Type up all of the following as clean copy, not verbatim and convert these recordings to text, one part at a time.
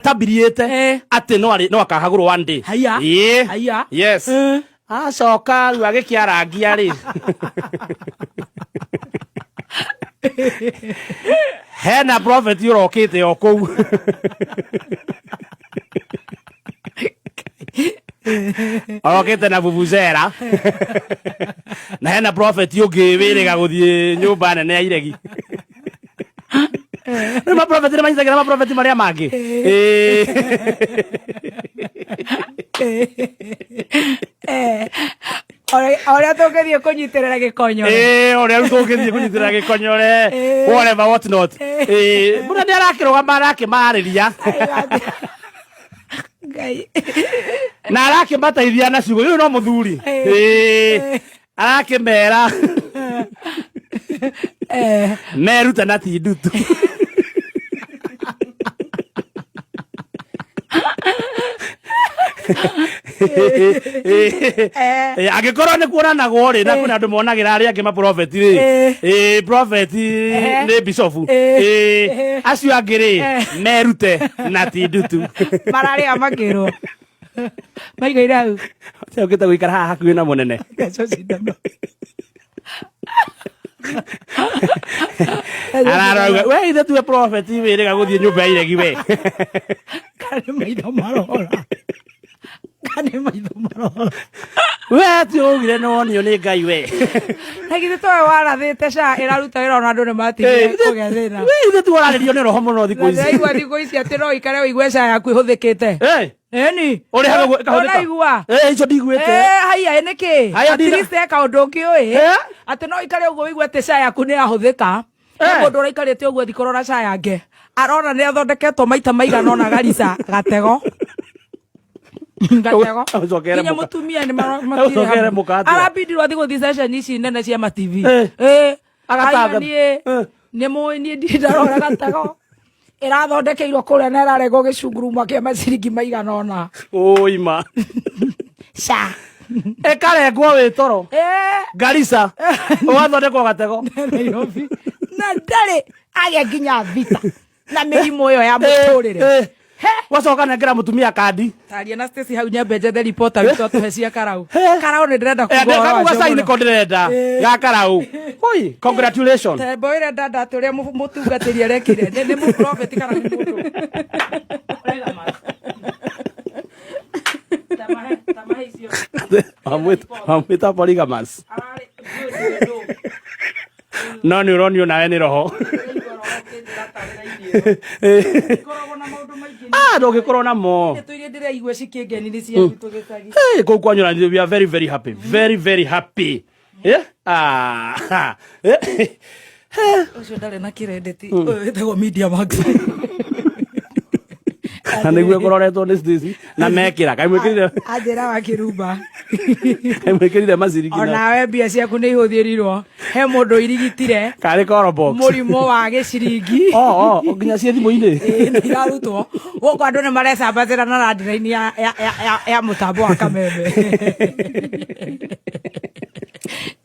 Tabiriĩte atĩ no arĩ no akahagũrwo one day. Haiya. Ĩĩ. Haiya. Yes. Acoka rĩu agĩkĩarangia rĩ. Hena prophet ũrokĩte o kũu. Orokĩte na vuvuzela. Na hena prophet ũngĩ wĩrĩga gũthiĩ nyũmba nene ya iregi. Rĩu maprofeti nĩ manyitagĩra maprofeti marĩa mangĩ. Ĩĩ. Ũrĩa tũngĩthiĩ kũnyitĩrĩra gĩkonyore. Ĩĩ, ũrĩa rĩu tũngĩthiĩ kũnyitĩrĩra gĩkonyore. Whatever, what not. Ĩĩ, mũna nĩ arakĩrũgama arakĩmarĩria. Ngai. Na arakĩmateithia na ciugo. Ũyũ no mũthuri. Ĩĩ. Arakĩmera merute na ti ndutu. Angĩkorwo nĩ kuonanagwo rĩ na kwĩna andũ monagĩra arĩa angĩ maprofeti rĩ, ĩ profeti nĩ bishofu, ĩ acio angĩ rĩ merute na ti ndutu. Mararĩa makĩrwo. Maigaire hau. Ũkĩte gũikara haha hakuhĩ na mũnene. Thecwo cindano. Ararauga we ithe tuwe prophet wĩrĩga gũthiĩ nyũmba ya iregi we. Kana nĩ maitho marora. Kana nĩ maitho marora. We ti ũgire nĩ wonio nĩ Ngai we. Na githĩ towe warathĩte SHA ĩraruta wĩra ona andũ nĩ matigire kũgĩa thĩna. We ithe tu wararĩrio nĩ roho mũno thikũ Na ici. ndĩraigua thikũ ici atĩ no ũikare ũigue SHA yaku ĩhũthĩkĩte. Eh, Ĩni. Ũrĩhaga ũguo ĩkahũthĩka? Ũraigua? Eh, icio ndiguĩte. Eh, haiya ĩ nĩkĩ? Haya, At ndina- least he kaũndũ ũkĩũĩ. Eh? Atĩ no ũikare ũguo ũigue atĩ SHA yaku nĩ yahũthĩka. He Eh. mũndũ ũraikarĩte ũguo thikũ rora SHA yake. Arona nĩ athondeketwo maita maigana ũna Garissa gatego. Gatego. Ũcokere Nginya mũka. mũtumia nĩ Ũcokere mũka atĩa? Arabindirwo athiĩ gũthiĩ session ici nene cia ma TV. Eh. Eh. Agatanga. Haiya niĩ Eh. nĩ mũĩ niĩ ndirĩ ndarora gatego. Ĩrathondekeirwo kũrĩa na ĩraregwo gĩcunguruma kĩa maciringi maigana ũna. Ũima. SHA. Ĩkarengwo wĩ toro. Eh. Garissa. Ũgathondekwo gatego. Nairobi. Na ndarĩ agĩa nginya vita na mĩrimũ ĩyo ya mũtũrĩre. Eh, eh. Wacoka nengera mũtumia kandi. Taria na Stacy hau nyambe njethe reporter witũ atũhe cia karau. Karau nĩ ndĩrenda Eh, kuga ũhoro kaguga wacio cai mũno. nĩko ndĩrenda. Ga karau. Oi, congratulations. Tembo ĩrenda ndatĩ ũrĩa mũtungatĩri arekire. Nĩ nĩ mũprofeti kana nĩ mũndũ? Ũraiga ma. Tamahe, tamahe icio. Wamwĩta polygamous. Ararĩ, ndiũĩ nĩ ndũ. No nĩ ũronio nawe nĩ roho. Ikoragwo na maũndũ maingĩ. Ah, ndũngĩkorwo namo. Ndeto iria ndĩraigua cikĩngeni nĩ cia gwitũ gĩcagi. Hey, kũu kwanyũra we are very very happy. Very very happy. Yeah? Ah. Eh. Ũcio ndarĩ na kĩrendeti. Ũyũ wĩtagwo Media Max. Na nĩguo ĩkũroretwo nĩ Stacy na mekĩra. Kaĩ mwĩkĩrire Anjĩra wa kĩrumba. kaĩ mwĩkĩrire maciringi na Onawe mbia ciaku nĩ ihũthĩrirwo. He mũndũ irigitire karĩ koro box. mũrimũ wa gĩciringi. Oh, oh, nginya ciĩ thimũ-inĩ. Ĩĩ, nĩ irarutwo gũkũ andũ nĩ marecambacĩra na landline ya, ya, ya, ya, ya mũtambo wa kameme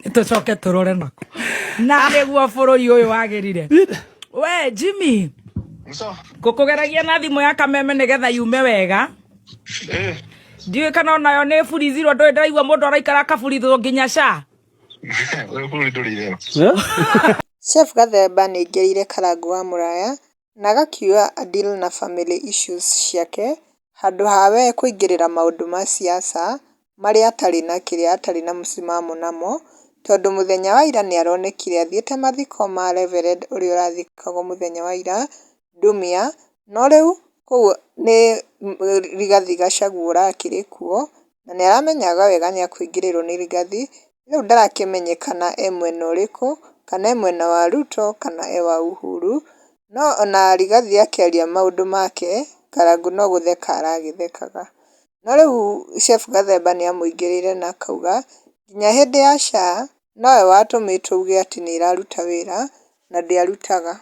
Nĩ tũcoke tũrore nako na nĩguo bũrũri ũyũ wagĩrire we Jimmy So, ngũkũgeragia na thimũ ya kameme nĩgetha yume wega eh, ndiũĩ kana onayo nĩ burithirwo ndũĩ ndĩraigua mũndũ araikara akaburithwo nginya ca ũyũ bũrũri ndũrĩ itherũ. Eh? Chef Gathemba nĩaingĩrĩire Karangũ wa Mũraya na agakiuga a deal na family issues ciake handũ ha we kũingĩrĩra maũndũ ma siasa marĩa atarĩ na kĩrĩa atarĩ na msimamo namo tondũ mũthenya wa ira nĩaronekire athiĩte mathiko ma Reverend ũrĩa ũrathikagwo mũthenya wa ira Ndumia, no rĩu kũu nĩ Rigathi Gachagua ũrakĩrĩ kuo na nĩaramenyaga wega nĩakũingĩrĩrwo nĩ Rigathi, rĩu ndarakĩmenyekana e mwena ũrĩkũ, kana e mwena wa Ruto kana e wa Uhuru, no ona Rigathi akĩaria maũndũ make, Karangũ no gũtheka aragĩthekaga. No rĩu Chef Gathemba nĩamũingĩrĩire na akauga nginya hĩndĩ ya SHA nowe watũmĩtwo auge atĩ nĩĩraruta wĩra na ndĩarutaga.